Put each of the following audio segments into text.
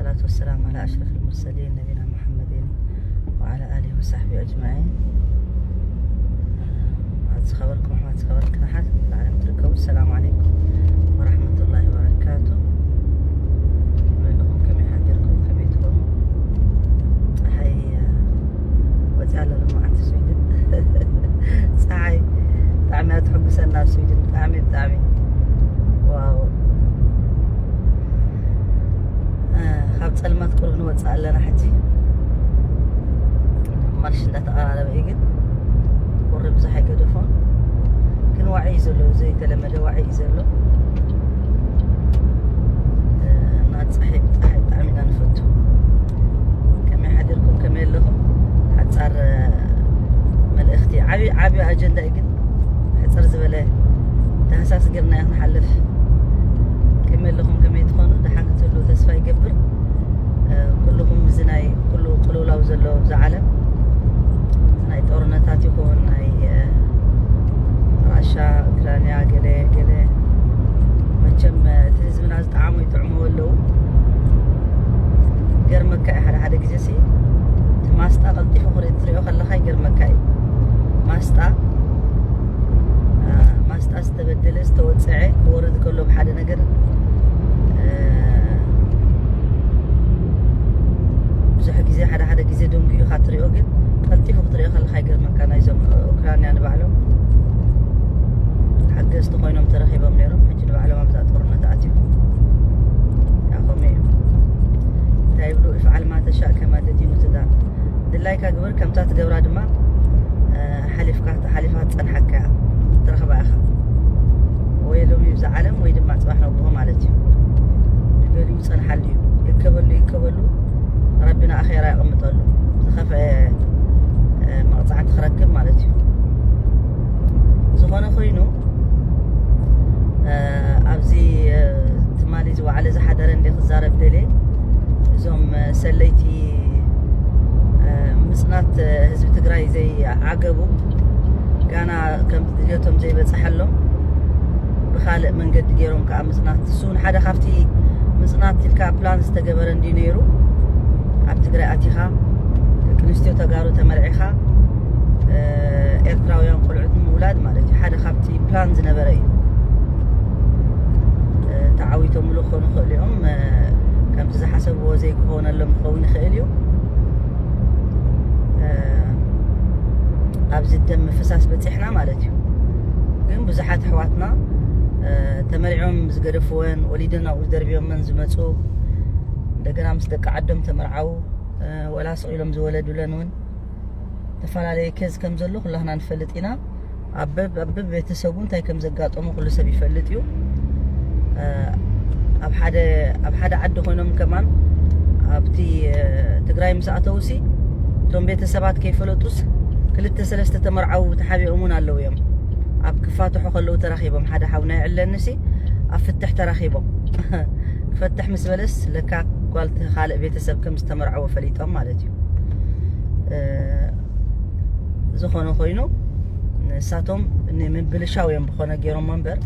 والصلاة والسلام على أشرف المرسلين نبينا محمد وعلى آله وصحبه أجمعين. ኣቲ ዝኸበርኩም ኣሕዋት፣ ዝኸበርክን ኣሓት፣ ኣብ ዓለም ትርከቡ፣ ሰላም ዓለይኩም ወራሕመቱላሂ ወበረካቱ። መለኹም ከመይ ሓዲርኩም፣ ከመይ ትኾኑ? ፀሓይ ወፂኣ ኣላ ሎማዓንቲ ስዊድን። ፀሓይ ብጣዕሚ እያ ትሕጉሰና ኣብ ስዊድን፣ ብጣዕሚ፣ ብጣዕሚ። ዋው። ካብ ፀልማት ቁሩብ ንወፅእ ኣለና ሕጂ። ማርሽ እንዳተቐራረበ እዩ ግን ቁሪ ብዙሕ ኣይገደፎን። ግን ዋዒ እዩ ዘሎ፣ ዘይተለመደ ዋዒ እዩ ዘሎ። እና ፀሓይ፣ ፀሓይ ብጣዕሚ ኢና ንፈቱ። ከመይ ሓዲርኩም፣ ከመይ ኣለኹም? ሓፃር መልእኽቲ፣ ዓብዪ፣ ዓብዪ ኣጀንዳ እዩ ግን ሕፅር ዝበለ ዳህሳስ ጌርና ኢና ክንሓልፍ። ከመይ ኣለኹም? ከመይ ትኾኑ? ደሓን ክትህልዉ ተስፋ ይገብር። ኩልኹም እዚ ናይ ኩሉ ቅልውላው ዘሎ ኣብዚ ዓለም፣ ናይ ጦርነታት ይኹን ናይ ራሻ፣ ኡክራንያ፣ ገለ ገለ፣ መቸም እቲ ህዝብና ዝጠዓሙ ይጥዕምዎ ኣለዉ። ገርመካ እዩ ሓደ ሓደ ግዜ ሲ፣ እቲ ማስጣ ቀልጢፉ ክትሪኦ ከለኻ ይገርመካ እዩ። ማስጣ ማስጣ ዝተበደለ ዝተወፀዐ ክወርድ ከሎ ብሓደ ነገር ብዙሕ ግዜ ሓደ ሓደ ግዜ ደንጉዩ ኢኻ ትሪኦ፣ ግን ቀልጢፉ ክትሪኦ ከለኻ ይገርመካ። ናይዞም ኡክራንያ ንባዕሎም ሓገዝቲ ኮይኖም ተረኺቦም ነይሮም፣ ሕጂ ንባዕሎም ኣብዛ ጦርነት ኣትዮም። ከምኡ እዩ። እንታይ ይብሉ? افعل ما تشاء كما تدين تدان። ድላይካ ግበር፣ ከምታ ትገብራ ድማ ሓሊፍካ ሓሊፋ ትፀንሓካ እያ፣ ትረኽባ ኢኻ። ወይ ሎሚ ብዛ ዓለም ወይ ድማ ፅባሕ ነግሆ ማለት እዩ። ንገሊኡ ይፀንሓሉ እዩ፣ ይከበሉ ይከበሉ፣ ረቢና ኣኼራ ይቕምጠሉ፣ ዝኸፍአ መቕፃዕቲ ክረክብ ማለት እዩ። ዝኾነ ኮይኑ ኣብዚ ትማሊ ዝወዓለ ዝሓደረ እንደ ክዛረብ ደልየ፣ እዞም ሰለይቲ ምፅናት ህዝቢ ትግራይ ዘይዓገቡ፣ ጋና ከም ድልየቶም ዘይበፅሐሎም ብካልእ መንገዲ ገይሮም ከዓ ምፅናት፣ እሱ እውን ሓደ ካብቲ ምፅናት ኢልካ ፕላን ዝተገበረ እንዲ ነይሩ። ኣብ ትግራይ ኣቲኻ ደቂ ኣንስትዮ ተጋሩ ተመርዒኻ ኤርትራውያን ቆልዑት ንምውላድ ማለት እዩ፣ ሓደ ካብቲ ፕላን ዝነበረ እዩ። ተዓዊቶምሉ ክኾኑ ይኽእሉ እዮም። ከምቲ ዝሓሰብዎ ዘይክኾነሎም ክኸውን ይኽእል እዩ። ኣብዚ ደም ምፍሳስ በፂሕና ማለት እዩ። ግን ብዙሓት ኣሕዋትና ተመሪዖም ዝገደፍወን፣ ወሊደን ኣብኡ ዝደርብዮመን ዝመፁ፣ እንደገና ምስ ደቂ ዓዶም ተመርዓው፣ ወላ ስቕ ኢሎም ዝወለዱለን እውን ዝተፈላለየ ኬዝ ከም ዘሎ ኩላህና ንፈልጥ ኢና። ኣብ በብ ኣብ በብ ቤተሰቡ እንታይ ከም ዘጋጠሙ ኩሉ ሰብ ይፈልጥ እዩ። ኣብ ሓደ ኣብ ሓደ ዓዲ ኮይኖም ከማን ኣብቲ ትግራይ ምስ ኣተውሲ እቶም ቤተሰባት ከይፈለጡስ ክልተ ሰለስተ ተመርዓው ተሓቢኦም እውን ኣለዉ እዮም። ኣብ ክፋትሑ ከለዉ ተራኺቦም፣ ሓደ ሓውና ይዕለንሲ ኣብ ፍትሕ ተራኺቦም። ክፈትሕ ምስ በለስ ለካ ጓል ካልእ ቤተሰብ ከም ዝተመርዓወ ፈሊጦም ማለት እዩ። ዝኾነ ኮይኑ ንሳቶም ንምብልሻው እዮም ብኾነ ገይሮሞ እምበር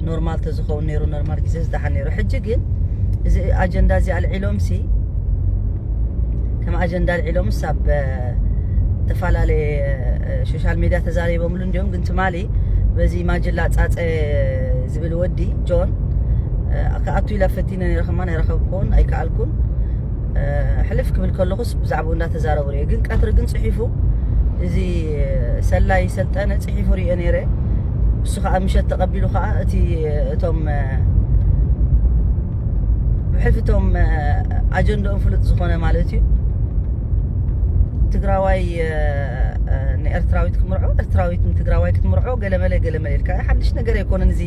ኖርማል ተዝኸውን ነይሩ፣ ኖርማል ግዜ ዝደሓን ነይሩ። ሕጂ ግን እዚ ኣጀንዳ እዚ ኣልዒሎም ሲ ከም ኣጀንዳ ኣልዒሎም ስ ኣብ ዝተፈላለየ ሶሻል ሚድያ ተዛሪቦምሉ እንዲዮም። ግን ትማሊ በዚ ማጅላ ፃፀ ዝብል ወዲ ጆን ክኣቱ ኢላ ፈቲነ ነይረ፣ ከማን ኣይረኸብኩን ኣይከኣልኩን። ሕልፍ ክብል ከለኹስ ብዛዕባኡ እንዳተዛረቡ ርየ። ግን ቀትሪ ግን ፅሒፉ፣ እዚ ሰላይ ሰልጠነ ፅሒፉ ርየ ነይረ። እሱ ከዓ ምሸት ተቐቢሉ ከዓ እቲ እቶም ብሕልፊ እቶም ኣጀንዳኦም ፍሉጥ ዝኾነ ማለት እዩ ትግራዋይ ንኤርትራዊት ክምርዖ፣ ኤርትራዊት ንትግራዋይ ክትምርዖ፣ ገለመለ ገለመለ ኢልካ ሓድሽ ነገር ኣይኮነን። እዚ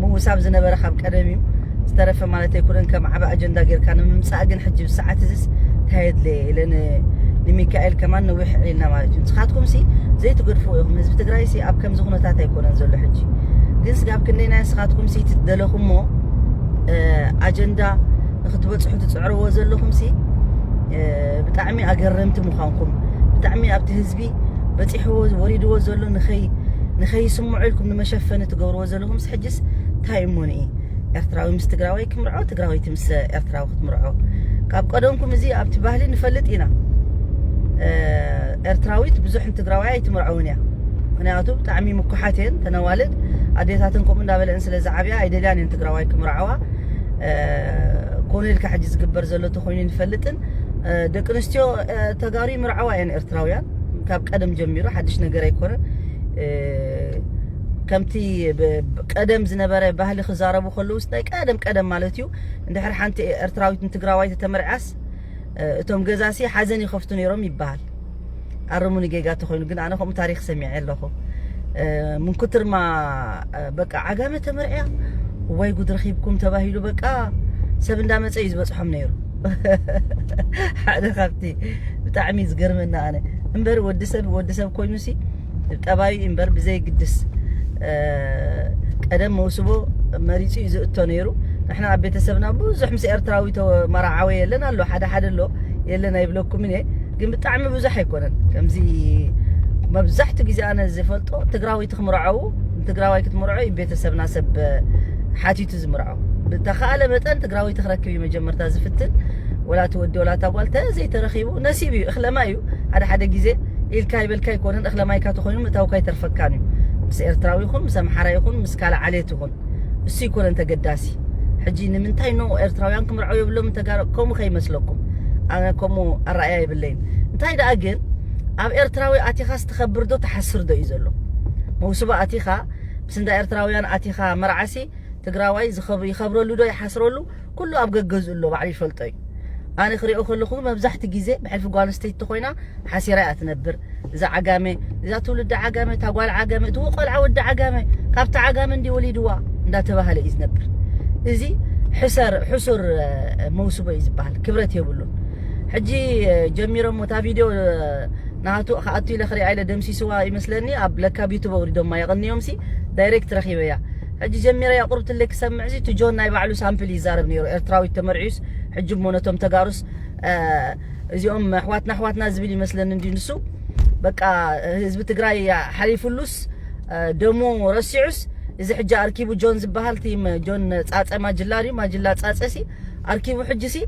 ምውሳብ ዝነበረ ካብ ቀደም እዩ። ዝተረፈ ማለት ኣይኮነን ከም ዓቢ ኣጀንዳ ጌርካ ንምምፃእ። ግን ሕጂ ብሰዓት እዚስ እንታይ የድለየ ኢለ ን- ንሚካኤል ከማን ንዊሕ ዕዒልና ማለት እዩ። ንስኻትኩም ሲ ዘይትገድፍዎ ኢኹም። ህዝቢ ትግራይ ሲ ኣብ ከምዚ ኩነታት ኣይኮነን ዘሎ ሕጂ። ግን ስጋብ ክንደይ ናይ ንስኻትኩም ሲ ትደለኹሞ ኣጀንዳ ንክትበፅሑ ትፅዕርዎ ዘለኹም ሲ ብጣዕሚ ኣገረምቲ ምዃንኩም፣ ብጣዕሚ ኣብቲ ህዝቢ በፂሕዎ ወሪድዎ ዘሎ ንኸይ ንኸይስምዑ ኢልኩም ንመሸፈኒ ትገብርዎ ዘለኹም ሲ ሕጅስ እንታይ እሞ ንኢ ኤርትራዊ ምስ ትግራዋይ ክምርዖ፣ ትግራወይቲ ምስ ኤርትራዊ ክትምርዖ፣ ካብ ቀደምኩም እዚ ኣብቲ ባህሊ ንፈልጥ ኢና። ኤርትራዊት ብዙሕ ንትግራዋይ ኣይትምርዐውን እያ። ምክንያቱ ብጣዕሚ ምኩሓት እየን ተነዋልድ። ኣዴታትን ከምኡ እንዳበለአን ስለ ዝዓብያ ኣይደልያን እየን ትግራዋይ ክምርዐዋ። ኮነ ኢልካ ሕጂ ዝግበር ዘሎ ተኮይኑ ንፈልጥን። ደቂ ኣንስትዮ ተጋሩ ይምርዐዋ እየን ኤርትራውያን ካብ ቀደም ጀሚሩ፣ ሓድሽ ነገር ኣይኮነን። ከምቲ ቀደም ዝነበረ ባህሊ ክዛረቡ ከለውስ ናይ ቀደም ቀደም ማለት እዩ። እንድሕር ሓንቲ ኤርትራዊት ንትግራዋይ ተተመርዓስ እቶም ገዛሲ ሓዘን ይኸፍቱ ነይሮም ይበሃል። ኣርሙኒ ጌጋ ተኮይኑ ግን ኣነ ከምኡ ታሪክ ሰሚዐ ኣለኹ። ምንኩትርማ በቃ ዓጋመ ተመርዕያ ወይ ጉድ ረኺብኩም ተባሂሉ በቃ ሰብ እንዳመፀ እዩ ዝበፅሖም ነይሩ። ሓደ ካብቲ ብጣዕሚ ዝገርመና ኣነ እምበር ወዲ ሰብ ወዲ ሰብ ኮይኑ ሲ ጠባዩ እምበር ብዘይ ግድስ ቀደም መውስቦ መሪፁ እዩ ዝእቶ ነይሩ። ንሕና ኣብ ቤተሰብና ብዙሕ ምስ ኤርትራዊ ተመራዓወ የለን ኣሎ፣ ሓደ ሓደ ኣሎ፣ የለን ኣይብለኩምን እየ። ግን ብጣዕሚ ብዙሕ ኣይኮነን ከምዚ። መብዛሕቱ ግዜ ኣነ ዝፈልጦ ትግራዊ ትክምርዐው ትግራዋይ ክትምርዖ እዩ ቤተሰብና ሰብ ሓቲቱ ዝምርዖ። ብተኻእለ መጠን ትግራዊ ትክረክብ እዩ መጀመርታ ዝፍትን። ወላ እቲ ወዲ ወላ እታ ጓል ተዘይተረኺቡ ነሲብ እዩ፣ እኽለማ እዩ። ሓደ ሓደ ግዜ ኢልካ ይበልካ ኣይኮነን፣ እኽለማይካ ተኮይኑ ምእታውካ ይተርፈካን እዩ። ምስ ኤርትራዊ ይኹን ምስ ኣምሓራ ይኹን ምስ ካልእ ዓሌት ይኹን እሱ ይኮነን ተገዳሲ። ሕጂ ንምንታይ ኖ ኤርትራውያን ክምርዐው የብሎም ተጋሩ ከምኡ ከይመስለኩም። ኣነ ከምኡ ኣረኣያ የብለይን። እንታይ ደኣ ግን ኣብ ኤርትራዊ ኣቲኻስ ትኸብር ዶ ትሓስር ዶ እዩ ዘሎ? መውስቦ ኣቲኻ ምስ እንዳ ኤርትራውያን ኣቲኻ መርዓሲ ትግራዋይ ዝኸብ- ይኸብረሉ ዶ ይሓስረሉ? ኩሉ ኣብ ገገዝኡ ኣሎ፣ ባዕሉ ይፈልጦ እዩ። ኣነ ክሪኦ ከለኹ መብዛሕቲ ግዜ ብሕልፊ ጓል ኣንስተይቲ ኮይና ሓሲራ እያ ትነብር። እዛ ዓጋመ፣ እዛ ትውልዲ ዓጋመ፣ እታ ጓል ዓጋመ፣ እቲ ቆልዓ ወዲ ዓጋመ፣ ካብቲ ዓጋመ እንዲ ወሊድዋ እንዳተባሃለ እዩ ዝነብር። እዚ ሕሰር ሕሱር መውስቦ እዩ ዝበሃል፣ ክብረት የብሉን። ሕጂ ጀሚሮሞ እታ ቪድዮ ናቱ ከኣቱ ኢለ ክሪኣ ኢለ ደምሲስዋ ይመስለኒ። ኣብ ለካ ዩቱብ ኣውሪዶማ የቐንዮም ሲ ዳይሬክት ረኺበያ። ሕጂ ጀሚረያ ቁርብ ትለይ ክሰምዕ ሲ እቲ ጆን ናይ ባዕሉ ሳምፕል ይዛረብ ነይሩ። ኤርትራዊት ተመርዕዩስ ሕጂ እሞ ነቶም ተጋሩስ እዚኦም ኣሕዋትና ኣሕዋትና ዝብል ይመስለኒ እንዲ ንሱ። በቃ ህዝቢ ትግራይ ሓሊፉሉስ ደሙ ረሲዑስ እዚ ሕጂ ኣርኪቡ ጆን ዝበሃል ቲ ጆን ጻጸ ማጅላ ድዩ ማጅላ ጻጸ ሲ ኣርኪቡ ሕጂ ሲ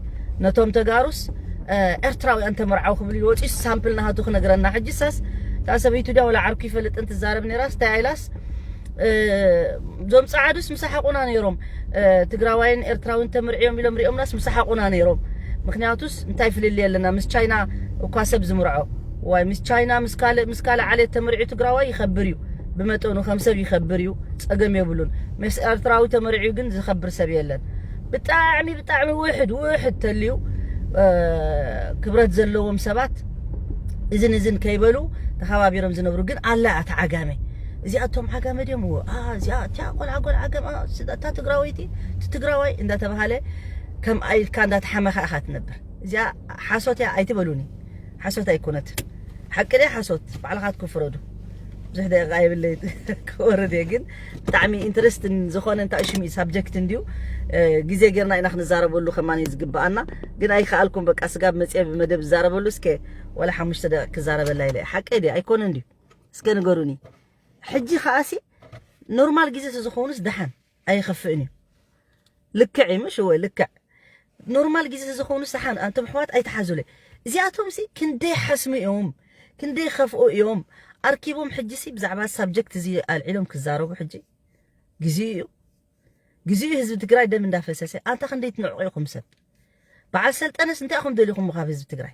ነቶም ተጋሩስ ኤርትራውያን ተመርዓው ክብል ይወፂ ሳምፕል ናሃቱ ክነግረና። ሕጂ ሳስ እታ ሰበይቱ ድያ ወላ ዓርኩ ይፈልጥን ትዛረብ ነይራስ እንታይ ኣይላስ እዞም ጸዓዱስ ምሳሓቁና ነይሮም። ትግራዋይን ኤርትራውን ተምርዕዮም ኢሎም ሪኦምናስ ምሳሓቁና ነይሮም። ምክንያቱስ እንታይ ፍልልይ ኣለና? ምስ ቻይና እኳ ሰብ ዝምርዖ ዋይ ምስ ቻይና ምስ ካልእ ምስ ካልእ ዓሌት ተመርዒ ትግራዋይ ይኸብር እዩ። ብመጠኑ ከም ሰብ ይኸብር እዩ፣ ጸገም የብሉን። ምስ ኤርትራዊ ተመርዒ ግን ዝኸብር ሰብ የለን። ብጣዕሚ ብጣዕሚ ውሕድ ውሕድ ተልዩ ክብረት ዘለዎም ሰባት እዝን እዝን ከይበሉ ተኸባቢሮም ዝነብሩ ግን ኣላ ኣታ ዓጋመ። እዚኣቶም ዓጋመ ድዮም? እዚኣ እቲኣ ቆልዓ ቆልዓ ዓጋመ፣ እታ ትግራወይቲ፣ እቲ ትግራዋይ እንዳተባሃለ ከም ኣይልካ እንዳተሓመኻ ኢኻ ትነብር። እዚኣ ሓሶት እያ ኣይትበሉኒ። ሓሶት ኣይኮነትን። ሓቂ ድያ ሓሶት? ባዕልኻ ትክፍረዱ። ብዙሕ ደቂቃ የብለይ ክወርድ እየ ግን ብጣዕሚ ኢንትረስትን ዝኾነ እንታይ ሽም ሳብጀክት እንድዩ ግዜ ጌርና ኢና ክንዛረበሉ ከማን እዩ ዝግብኣና። ግን ኣይከኣልኩም በቃ ስጋብ መፅየ ብመደብ ዝዛረበሉ እስከ ወላ ሓሙሽተ ደቂቅ ክዛረበላ ኢለ ሓቀይ ድያ ኣይኮነ እንድዩ እስከ ንገሩኒ። ሕጂ ከኣሲ ኖርማል ግዜ ተዝኾውንስ ደሓን ኣይኸፍእን እዩ። ልክዕ እዩ ምሽ ወይ ልክዕ ኖርማል ግዜ ተዝኾውንስ ደሓን ኣንቶም ኣሕዋት ኣይተሓዙለይ። እዚኣቶም ሲ ክንደይ ሓስሙ እዮም ክንደይ ከፍኡ እዮም። ኣርኪቦም ሕጂ ሲ ብዛዕባ ሳብጀክት እዚ ኣልዒሎም ክዛረቡ ሕጂ ግዜኡ እዩ። ግዜኡ ህዝቢ ትግራይ ደም እንዳፈሰሰ ኣንታ ክንደይ ትንዕቑ ኢኹም ሰብ። በዓል ሰልጠነስ እንታይ ኢኹም ደሊኹም ካብ ህዝቢ ትግራይ?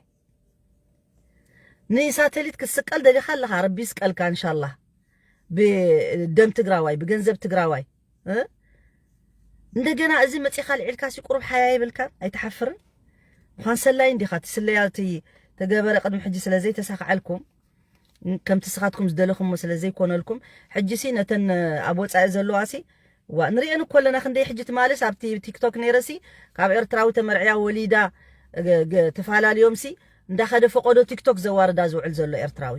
ንሳተሊት ክትስቀል ደሊኻ ኣለኻ ረቢ ይስቀልካ እንሻላ። ብደም ትግራዋይ ብገንዘብ ትግራዋይ እንደገና እዚ መፂኻ ልዒልካ ሲ ቁሩብ ሓያ ይብልካ ኣይትሓፍርን? ምዃን ሰላይ እንዲኻ እቲ ስለያ እቲ ተገበረ ቅድሚ ሕጂ ስለ ዘይተሳኽዐልኩም ከምቲ ስኻትኩም ዝደለኹሞ ስለ ዘይኮነልኩም ሕጂ ሲ ነተን ኣብ ወፃኢ ዘለዋ ሲ ዋ ንሪኤን እኮ ኣለና ክንደይ ሕጂ ትማልስ ኣብቲ ቲክቶክ ነይረ ሲ ካብ ኤርትራዊ ተመርዕያ ወሊዳ ተፈላለዮም ሲ እንዳኸደ ፈቆዶ ቲክቶክ ዘዋርዳ ዝውዕል ዘሎ ኤርትራዊ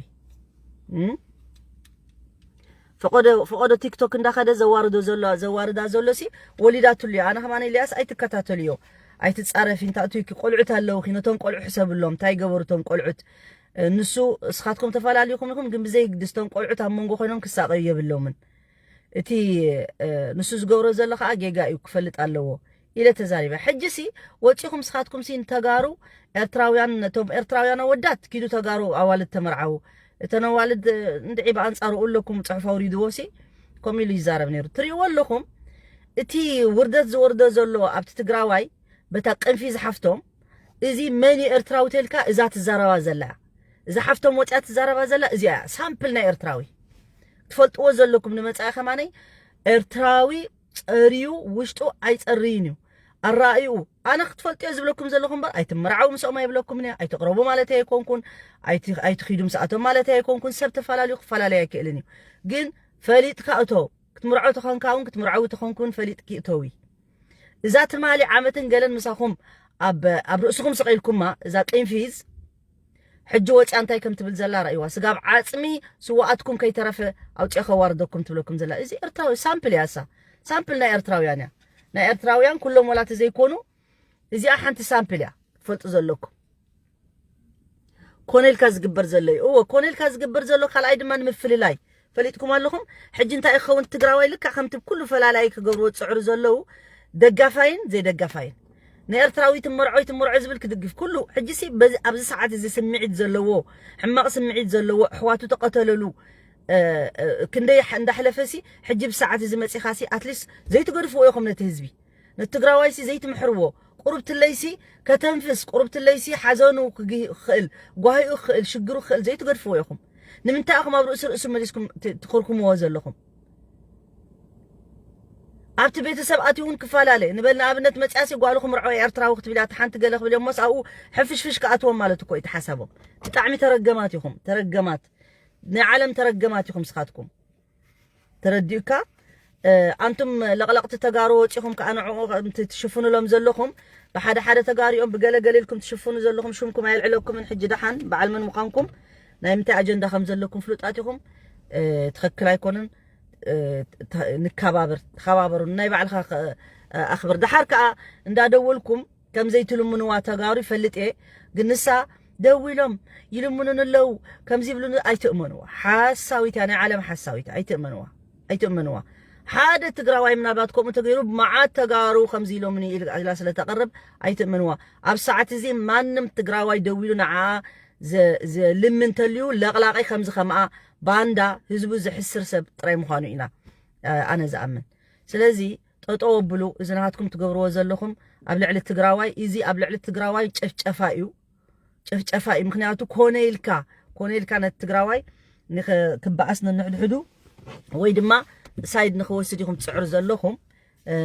ፈቆዶ ፈቆዶ ቲክቶክ እንዳኸደ ዘዋርዶ ዘሎ ዘዋርዳ ዘሎ ሲ ወሊዳትሉ እያ። ኣነ ከማን ኢልያስ ኣይትከታተልዮ ኣይትጻረፊ እንታእቱይኪ ቆልዑት ኣለውኺ ነቶም ቆልዑ ሕሰብሎም እንታይ ገበሩ ቶም ቆልዑት። ንሱ እስኻትኩም ተፈላለኹም ኢኹም ግን ብዘይ ግድስቶም ቆልዑት ኣብ መንጎ ኮይኖም ክሳቀዩ የብሎምን። እቲ ንሱ ዝገብሮ ዘሎ ከዓ ጌጋ እዩ ክፈልጥ ኣለዎ። ኢለ ተዛሪበ። ሕጂ ሲ ወፂኹም ስኻትኩም ሲ ንተጋሩ ኤርትራውያን፣ ነቶም ኤርትራውያን ኣወዳት ኪዱ ተጋሩ ኣዋልድ ተመርዓዉ፣ እተን ኣዋልድ እንድዒ ብኣንፃሩ ኣለኩም ፅሑፍ ኣውሪድዎ ሲ ከምኡ ኢሉ ይዛረብ ነይሩ። ትሪእዎ ኣለኹም እቲ ውርደት ዝወርዶ ዘሎ ኣብቲ ትግራዋይ በታ ቅንፊዝ ሓፍቶም። እዚ መን እዩ ኤርትራዊ ተልካ እዛ ትዛረባ ዘላ፣ እዛ ሓፍቶም ወፅያ ትዛረባ ዘላ እዚኣ እያ ሳምፕል ናይ ኤርትራዊ። ትፈልጥዎ ዘለኩም ንመፃኢ ከማነይ ኤርትራዊ ፀርዩ ውሽጡ ኣይፀርይን እዩ ኣራእይኡ። ኣነ ክትፈልጥዮ ዝብለኩም ዘለኹም እምበር ኣይትመርዓው ምስኦም ኣይብለኩምን እየ። ኣይትቕረቡ ማለት ኣይኮንኩን፣ ኣይትኺዱ ምስኣቶም ማለት ኣይኮንኩን። ሰብ ተፈላለዩ ክፈላለይ ኣይክእልን እዩ። ግን ፈሊጥካ እቶ ክትምርዖ ተኾንካ እውን ክትምርዓዊ ተኾንኩን ፈሊጥኪ እተዊ። እዛ ትማሊ ዓመትን ገለን ምሳኹም ኣብ ኣብ ርእስኹም ስቕ ኢልኩማ እዛ ቅንፊዝ ሕጂ ወፅያ እንታይ ከም ትብል ዘላ ረእይዋ። ስጋብ ዓፅሚ ስዋኣትኩም ከይተረፈ ኣውፅኦ ከዋርደኩም ትብለኩም ዘላ። እዚ ኤርትራዊ ሳምፕል እያ እሳ። ሳምፕል ናይ ኤርትራውያን እያ። ናይ ኤርትራውያን ኩሎም ወላቲ ዘይኮኑ እዚኣ ሓንቲ ሳምፕል እያ ክትፈልጡ ዘለኩም። ኮነ ኢልካ ዝግበር ዘሎ እዩ። እዎ ኮነ ኢልካ ዝግበር ዘሎ ካልኣይ ድማ ንምፍልላይ ፈሊጥኩም ኣለኹም። ሕጂ እንታይ ይኸውን ትግራዋይ ልካ ከምቲ ኩሉ ፈላላይ ክገብርዎ ዝፅዕሩ ዘለዉ ደጋፋይን ዘይደጋፋይን ንኤርትራዊ ትመርዖ ይትመርዖ ዝብል ክድግፍ ኩሉ ሕጂ ሲ በዚ ኣብዚ ሰዓት እዚ ስምዒት ዘለዎ ሕማቕ ስምዒት ዘለዎ ኣሕዋቱ ተቐተለሉ ክንደይ እንዳሕለፈ ሲ ሕጂ ብሰዓት እዚ መፂኻ ሲ ኣትሊስት ዘይትገድፍዎ ኢኹም ነቲ ህዝቢ ነቲ ትግራዋይ ሲ ዘይትምሕርዎ ቁሩብ ትለይ ሲ ከተንፍስ ቁሩብ ትለይ ሲ ሓዘኑ ክኽእል ጓሂኡ ክኽእል ሽግሩ ክኽእል ዘይትገድፍዎ ኢኹም ንምንታይ ኢኹም ኣብ ርእሲ ርእሱ መሊስኩም ትኽርኩምዎ ዘለኹም ኣብቲ ቤተሰብ ኣትዩ እውን ክፈላለ ንበል ንኣብነት መፅያሲ ጓልኹም ርዕወ ኤርትራዊ ክትብል እያ ሓንቲ ገለ ክብል እዮሞስ ኣብኡ ሕፍሽፍሽ ክኣትዎም ማለት እኮ እዩ ተሓሳቦም ብጣዕሚ ተረገማት ኢኹም ተረገማት ናይ ዓለም ተረገማት ኢኹም ስኻትኩም ተረዲኡካ ኣንቱም ለቕለቕቲ ተጋሩ ወፂኹም ከዓ ንዕኡ ትሽፍኑሎም ዘለኹም ብሓደ ሓደ ተጋሪኦም ብገለ ገለ ኢልኩም ትሽፍኑ ዘለኹም ሽምኩም ኣየልዕለኩምን ሕጂ ደሓን በዓል መን ምዃንኩም ናይ ምንታይ ኣጀንዳ ከም ዘለኩም ፍሉጣት ኢኹም ትኽክል ኣይኮነን ንከባበር ተኸባበሩ ናይ ባዕልኻ ኣኽብር ደሓር ከዓ እንዳደወልኩም ከም ዘይትልምንዋ ተጋሩ ይፈልጥ እየ ግን ንሳ ደዊሎም ይልምኑን ኣለዉ ከምዚ ይብሉን ኣይትእመንዋ ሓሳዊት እያ ናይ ዓለም ሓሳዊት ኣይትእመንዋ ኣይትእመንዋ ሓደ ትግራዋይ ምናልባት ከምኡ ተገይሩ መዓት ተጋሩ ከምዚ ኢሎምኒ ኢላ ስለተቕርብ ኣይትእመንዋ ኣብ ሰዓት እዚ ማንም ትግራዋይ ደዊሉ ንዓ ዝልምን ተልዩ ለቕላቂ ከምዚ ከምኣ ባንዳ ህዝቡ ዝሕስር ሰብ ጥራይ ምዃኑ ኢና ኣነ ዝኣምን ስለዚ ጠጠው ኣብሉ እዚ ናትኩም ትገብርዎ ዘለኹም ኣብ ልዕሊ ትግራዋይ እዚ ኣብ ልዕሊ ትግራዋይ ጨፍጨፋ እዩ ጨፍጨፋ እዩ ምክንያቱ ኮነ ኢልካ ኮነ ኢልካ ነቲ ትግራዋይ ክበኣስ ነንሕድሕዱ ወይ ድማ ሳይድ ንክወስድ ኢኹም ትፅዕሩ ዘለኹም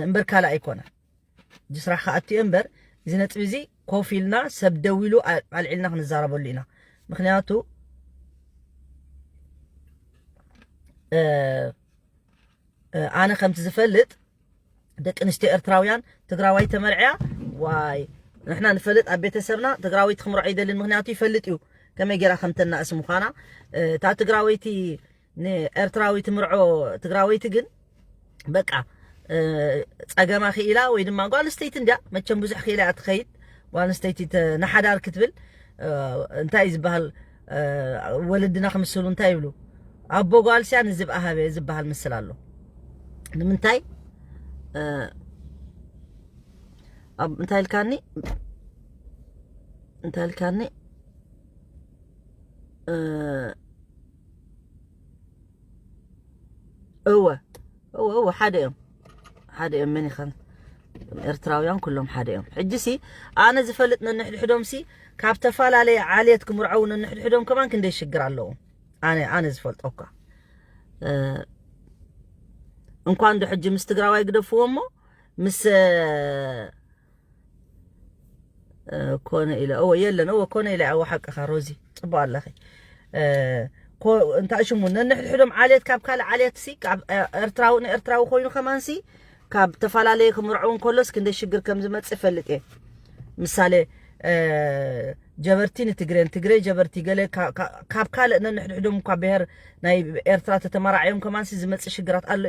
እምበር ካልእ ኣይኮነ እዚ ስራሕ ከኣትዮ እምበር እዚ ነጥቢ እዚ ኮፍ ኢልና ሰብ ደው ኢሉ ኣልዒልና ክንዛረበሉ ኢና ምክንያቱ ኣነ ከምቲ ዝፈልጥ ደቂ ኣንስትዮ ኤርትራውያን ትግራዋይ ተመርዕያ ዋይ ንሕና ንፈልጥ ኣብ ቤተሰብና ትግራወይቲ ክምርዖ ይደልን ምክንያቱ ይፈልጥ እዩ ከመይ ጌራ ከም ተናእስ ምዃና እታ ትግራወይቲ ንኤርትራዊ ትምርዖ ትግራወይቲ ግን በቃ ጸገማ ክኢላ ወይ ድማ ጓል ኣንስተይቲ እንድያ መቸም ብዙሕ ክኢላ እያ ትኸይድ ጓል ኣንስተይቲ ንሓዳር ክትብል እንታይ እዩ ዝበሃል ወለድና ክምስሉ እንታይ ይብሉ ኣቦ ጓል ስያ ንዝብኣ ሃበ ዝበሃል ምስል ኣሎ ንምንታይ እንታይ ኢልካኒ እንታይ ኢልካኒ እወ እወ እወ ሓደ እዮም ሓደ እዮም መን ይኸን ኤርትራውያን ኩሎም ሓደ እዮም ሕጂ ሲ ኣነ ዝፈልጥ ነንሕድሕዶም ሲ ካብ ተፈላለየ ዓልየት ክምርዐው ነንሕድሕዶም ከማን ክንደይ ሽግር ኣለዎም ኣነ ኣነ ዝፈልጦ እኳ እንኳን ዶ ሕጂ ምስ ትግራዋይ ግደፍዎ እሞ ምስ ኮነ ኢለ እወ የለን እወ ኮነ ኢለ እወ ሓቅኻ ሮዚ ጽቡቅ ኣለኺ እንታይ ሽሙ ነንሕድሕዶም ዓሌት ካብ ካልእ ዓሌት ሲ ካብ ኤርትራዊ ንኤርትራዊ ኮይኑ ከማን ሲ ካብ ተፈላለየ ክምርዐው እንከሎስ ክንደይ ሽግር ከም ዝመጽእ ፈልጥ እየ ምሳሌ ጀበርቲ ንትግሬን ትግሬ ጀበርቲ ገለ ካብ ካልእ ነንሕድሕዶም እኳ ብሄር ናይ ኤርትራ ተተመራዕዮም ከማን ሲ ዝመጽእ ሽግራት ኣሎ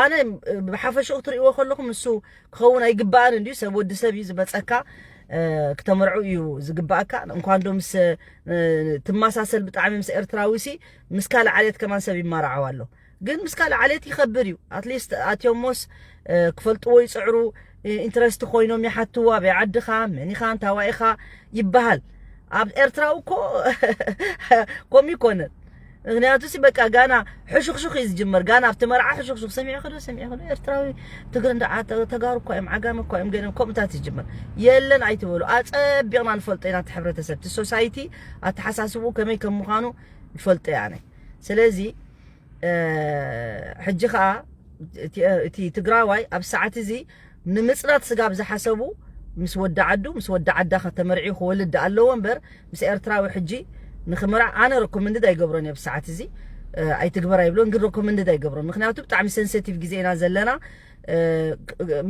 ኣነ ብሓፈሽኡ ክትርእይዎ ከለኹም ንሱ ክኸውን ኣይግባእን እንድዩ ሰብ ወዲ ሰብ እዩ ዝመፀካ ክተመርዑ እዩ ዝግባእካ እንኳን ዶ ምስ ትመሳሰል ብጣዕሚ ምስ ኤርትራዊ ሲ ምስ ካልእ ዓሌት ከማን ሰብ ይመራዓው ኣሎ ግን ምስ ካልእ ዓሌት ይኸብር እዩ ኣትሊስት ኣትዮሞስ ክፈልጥዎ ይፅዕሩ ኢንትረስት ኮይኖም ይሓትዋ፣ ኣበይ ዓድኻ፣ መን ኢኻ፣ እንታዋይ ኢኻ ይበሃል። ኣብ ኤርትራዊ እኮ ከምኡ ይኮነን። ምክንያቱ ሲ በቃ ጋና ሕሹኽሹኽ እዩ ዝጅመር። ጋና ኣብቲ መርዓ ሕሹኽሹኽ፣ ሰሚዕኺ ዶ፣ ሰሚዕኺ ዶ፣ ኤርትራዊ፣ ትግረ እንዳ ዓ-፣ ተ-፣ ተጋሩ እኳ እዮም፣ ዓጋመ እኳ እዮም፣ ገለ ከምኡታት ይጅመር። የለን ኣይትበሉ። ኣጸቢቕና ንፈልጦ ኢና እቲ ሕብረተሰብ፣ እቲ ሶሳይቲ ኣተሓሳስብኡ ከመይ ከም ምዃኑ ንፈልጦ እየ ኣነ። ስለዚ ሕጂ ኸኣ እቲ፣ እቲ ትግራዋይ ኣብ ሰዓት እዚ ንምጽናት ስጋብ ዝሓሰቡ ምስ ወዲ ዓዱ፣ ምስ ወዲ ዓዳ ተመርዒ ክወልድ ኣለዎ እምበር፣ ምስ ኤርትራዊ ሕጂ ንኽምራዕ ኣነ ረኮመንድድ ኣይገብሮን እየ። ብሰዓት እዚ ኣይትግበር ኣይብሎን፣ ግን ረኮመንድድ ኣይገብሮን። ምክንያቱ ብጣዕሚ ሰንሰቲቭ ግዜ ኢና ዘለና።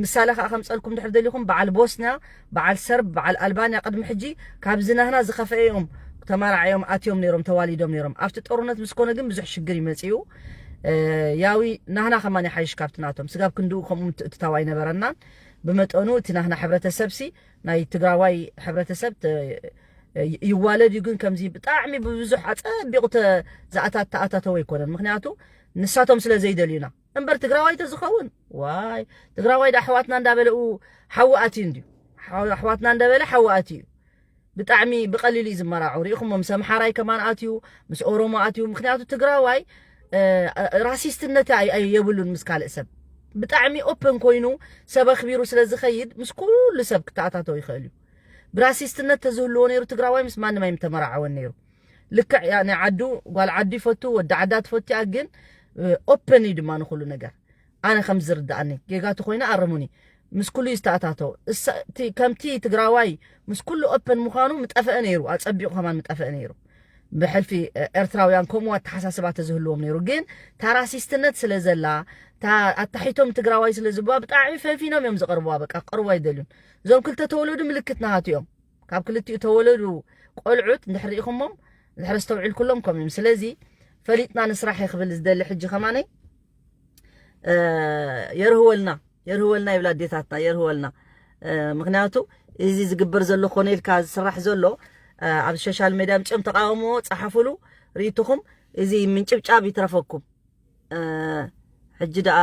ምሳሌ ከዓ ከምፀልኩም ድሕር ደሊኹም፣ በዓል ቦስንያ፣ በዓል ሰርብ፣ በዓል ኣልባንያ ቅድሚ ሕጂ ካብዚ ናህና ዝኸፈኤ እዮም ተመራዕዮም ኣትዮም ነይሮም፣ ተዋሊዶም ነይሮም። ኣብቲ ጦርነት ምስ ኮነ ግን ብዙሕ ሽግር ይመፅኡ። ያዊ ናህና ከማን ይሓይሽ ካብቲ ናቶም። ስጋብ ክንድኡ ከምኡ ምትእትታው ኣይነበረናን። ብመጠኑ እቲ ናህና ሕብረተሰብ ሲ ናይ ትግራዋይ ሕብረተሰብ ተ-፣ ይዋለድ እዩ፣ ግን ከምዚ ብጣዕሚ ብብዙሕ ኣጸቢቑ ተ-፣ ዝኣታት-፣ ተኣታተወ ኣይኮነን። ምክንያቱ ንሳቶም ስለ ዘይደልዩና እምበር ትግራዋይ ተዝኸውን፣ ዋይ፣ ትግራዋይ ዳ ኣሕዋትና እንዳበለኡ ሓዊ ኣትዩ እንድዩ። ሓ-፣ ኣሕዋትና እንዳበለ ሓዊ ኣትዩ እዩ። ብጣዕሚ ብቐሊሉ እዩ ዝመራዑ። ርኢኹሞ፣ ምስ ኣምሓራይ ከማን ኣትዩ፣ ምስ ኦሮሞ ኣትዩ። ምክንያቱ ትግራዋይ፣ እ፣ ራሲስትነት ኣይ-፣ ኣይ-፣ የብሉን ምስ ካልእ ሰብ። ብጣዕሚ ኦፕን ኮይኑ ሰብ ኣኽቢሩ ስለ ዝኸይድ ምስ ኩሉ ሰብ ክተኣታተው ይኽእል እዩ። ብራሲስትነት ተዝህልዎ ነይሩ ትግራዋይ ምስ ማንም ኣይምተመራዓወን ነይሩ። ልክዕ እያ፣ ናይ ዓዱ፣ ጓል ዓዱ ይፈቱ፣ ወዲ ዓዳ ትፈቱ እያ፣ ግን፣ እ፣ ኦፕን እዩ ድማ ንኹሉ ነገር። ኣነ ከም ዝርድኣኒ፣ ጌጋ ተኾይነ ኣርሙኒ። ምስ ኩሉ እዩ ዝተኣታተው። እሳ-፣ እቲ፣ ከምቲ ትግራዋይ ምስ ኩሉ ኦፕን ምዃኑ ምጠፍአ ነይሩ፣ ኣጸቢቑ ከማን ምጠፍአ ነይሩ። ብሕልፊ፣ እ፣ ኤርትራውያን ከምኡ ኣተሓሳስባ ተዝህልዎም ነይሩ። ግን እታ ራሲስትነት ስለ ዘላ፣ እታ ኣታሒቶም ትግራዋይ ስለ ዝብዋ ብጣዕሚ ፈንፊኖም እዮም ዝቐርብዋ። በቃ ክቐርቡ ኣይደልዩን። እዞም ክልተ ተወለዱ ምልክት ናሃቱ እዮም። ካብ ክልቲኡ ተወለዱ ቆልዑት እንድሕር ርኢኹሞም፣ እንድሕር ኣስተውዒልኩሎም ከምኡ እዮም። ስለዚ ፈሊጥና ንስራሕ እየ ክብል ዝደሊ ሕጂ ከማነይ፣ እ፣ የርህወልና፣ የርህወልና ይብላ ኣዴታትና፣ የርህወልና። እ፣ ምክንያቱ እዚ ዝግበር ዘሎ ኮነ ኢልካ ዝስራሕ ዘሎ፣ እ፣ ኣብ ሶሻል ሜድያ ምጭም ተቃውሞ ጸሓፉሉ፣ ርእይትኹም፣ እዚ ምንጭብጫብ ይትረፈኩም። እ፣ ሕጂ ደኣ፣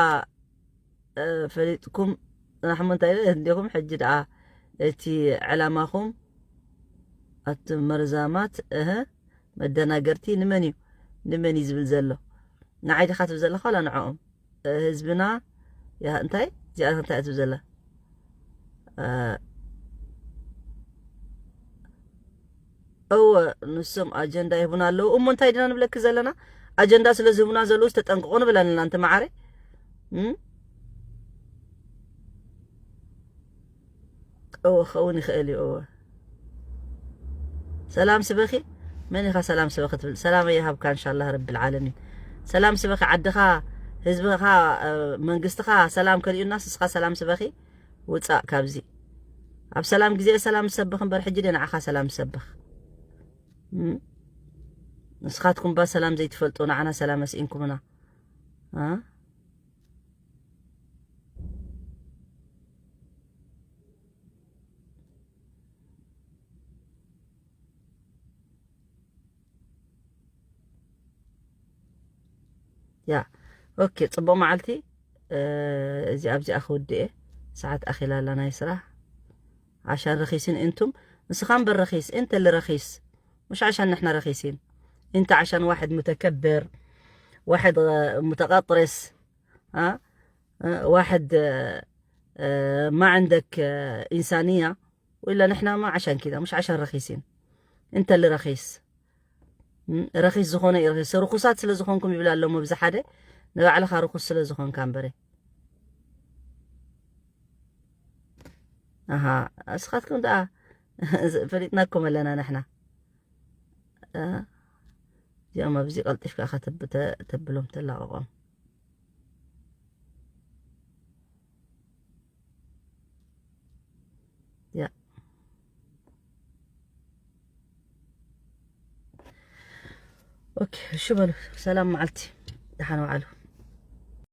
እ፣ ፈሊጥኩም ጽናሕሞ እንታይ ኢለ እንዲኹም፣ ሕጂ ደኣ እቲ ዕላማኹም ኣቱም መርዛማት፣ እህ፣ መደናገርቲ ንመን እዩ፣ ንመን እዩ ዝብል ዘሎ? ንዓይ ዲኻ ትብል ዘለኻ ዋላ ንዕኦም? እ፣ ህዝብና፣ ያ፣ እንታይ? እዚኣ እንታይ እያ ትብል ዘላ? እ፣ እወ፣ ንሶም ኣጀንዳ ይህቡና ኣለዉ። እሞ እንታይ ዲና ንብለኪ ዘለና? ኣጀንዳ ስለ ዝህቡና ዘለዉ ተጠንቀቑ ንብለን ኣለና፣ ኣንቲ መዓረይ። እም? እወ፣ ክኸውን ይኽእል እዩ፣ እወ። ሰላም ስበኺ? መን ኢኻ ሰላም ስበኺ ትብል? ሰላም ይሃብካ፣ እንሻላህ ረብል ዓለሚን። ሰላም ስበኺ፣ ዓድኻ፣ ህዝብኻ፣ እ፣ መንግስትኻ ሰላም ከርእዩናስ፣ ንስኻ ሰላም ስበኺ፣ ውጻእ ካብዚ። ኣብ ሰላም ግዜ ሰላም ሰብኽ እምበር፣ ሕጂ ድየ ንዓኻ ሰላም ሰብኽ? እም? ንስኻትኩም ባ ሰላም ዘይትፈልጡ፣ ንዓና ሰላም ኣስኢንኩምና። እ? ያ፣ ኦኬ፣ ጽቡቕ መዓልቲ። እ፣ እዚ ኣብዚኣ ክውድእ እየ። ሰዓት ኣኺላ ኣላ ናይ ስራሕ። ዓሻን ረኺስን እንቱም፣ ንስኻ እምበር ረኺስ፣ እንተ ልረኺስ። مش عشان نحن رخيصين. أنت عشان واحد متكبر، واحد، آه، متقطرس، ها؟ آه، واحد، آه، آه، ما عندك، آه، إنسانية. وإلا نحن ما عشان كذا، مش عشان رخيصين. أنت اللي رخيص. م? ረኺስ ዝኾነ እዩ ረኺስ። ርኹሳት ስለ ዝኾንኩም ይብል ኣሎ እሞ ብዚ ሓደ፣ ንባዕልኻ ርኹስ ስለ ዝኾንካ እምበረ። ኣሃ፣ እስኻትኩም ደኣ ፈሊጥናኩም ኣለና ንሕና። እ፣ እዚኦም ኣብዚ ቀልጢፍካ ኢኻ ተብ-፣ ተ-፣ ተብሎም ተላቕቖም። ያ። ኦኬ፣ እሺ በሉ። ሰላም መዓልቲ። ደሓን ውዓሉ።